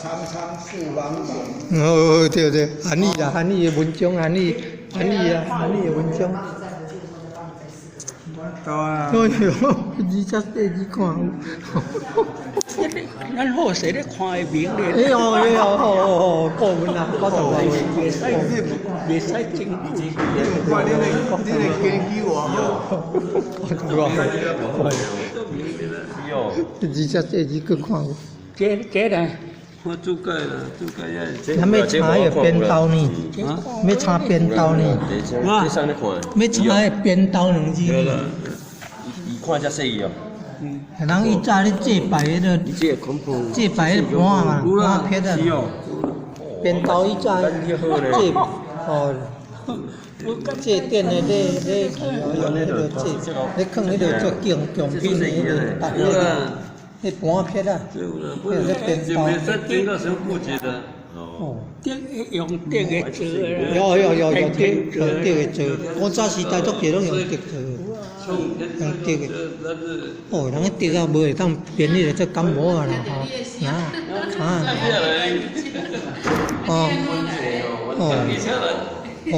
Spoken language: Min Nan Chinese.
苍苍树茫茫。哦，對對，韓語啦，韓語的文章，韓語，韓語啊，韓語的文章。對啊。哎喲，20世紀看有。咱好勢咧看會明咧。哎喲哎喲，好好好，過問啦，講實話。袂使袂使真久。你毋看恁的家己偌好。講實話。20世紀閣看有。這這咧，我注解啦，注解也是。咱欲插彼个扁豆呢？欲插扁豆呢？這上咧看。欲插彼扁豆兩字。對啦。伊看遮細哦。人伊早咧祭拜彼个，祭拜彼个盤嘛，盤撇啊。扁豆伊早祭哦，祭典的咧咧用彼个祭，咧囥彼个做敬供品的彼个，彼盤撇啊，彼个扁豆。哦。竹用竹的做啦。有有有有竹用竹的做，古早時代足濟攏用竹做，用竹的。哦，人彼竹啊，無會當編彼個做感冒啊啦吼，啊啊。哦哦哦。